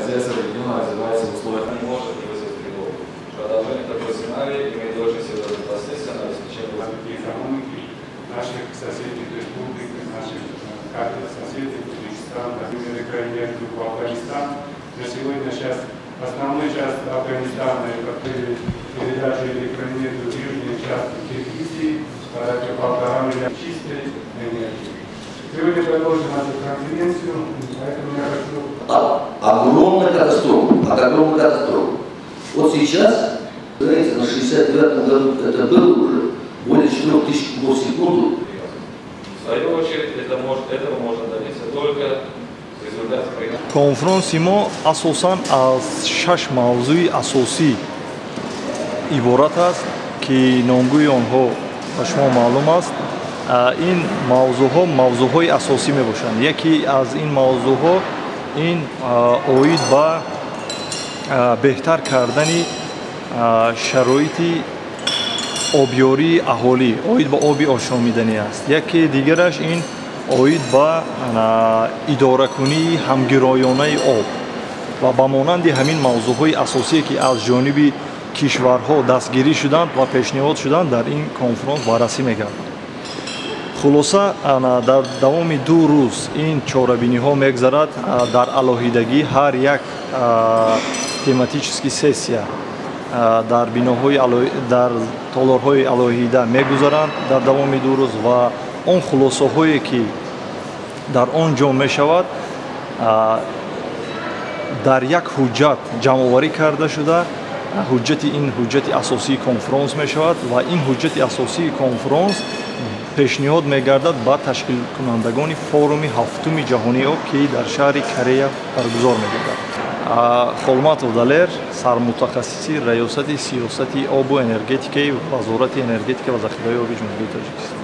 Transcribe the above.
Хозяйство региона развивается в условиях не может не вызвать тревогу. Продолжение такого сценария имеет очень серьезные последствия на обеспечение развития экономики наших соседних республик, наших соседей, Таджикистан, электроэнергию в Афганистан. На сегодня сейчас основной часть Афганистана это передача электроэнергии в южную часть Киргизии, порядка 1,5 миллиарда чистой энергии. Сегодня продолжим нашу конференцию, поэтому я хочу... Огромная катастрофа, от огромной катастрофы. Вот сейчас, знаете, на 69-м году это было уже более 4000 кубов в секунду. В свою очередь, этого можно добиться только в результате принятия. Конфронси мо асосан аз шаш мавзӯи асосӣ иборат аст, ки номгӯи онҳо ба шумо маълум аст. Ин мавзӯъҳо мавзӯъҳои асосӣ мебошанд. Яке аз ин мавзӯъҳо ин оид ба беҳтар кардани шароити обёрии аҳолӣ, оид ба оби ошомиданӣ аст. Яке дигараш ин оид ба идоракунии ҳамгироёнаи об ва ба монанди ҳамин мавзӯъҳои асосие, ки аз ҷониби кишварҳо дастгирӣ шуданд ва пешниҳод шуданд, дар ин конфронс баррасӣ мегарданд. Хулоса, дар давоми 2 рӯз ин чорабиниҳо мегзарад. Дар алоҳидагӣ ҳар як тематический сессия дар биноҳои, дар толорҳои алоҳида мегузаранд дар давоми 2 рӯз ва он хулосаҳое, ки дар он ҷо мешавад, дар як ҳуҷҷат ҷамъоварӣ карда шуда, ҳуҷҷати ин ҳуҷҷати асосии конфронс мешавад ва ин ҳуҷҷати асосии конфронс пешниҳод мегардад ба ташкилкунандагони форуми ҳафтуми ҷаҳонии об, ки дар шаҳри Корея баргузор мегардад. Холматов Далер, сармутахассиси Раёсати сиёсати обу энергетикаи Вазорати энергетика ва захираҳои оби Ҷумҳурии Тоҷикистон.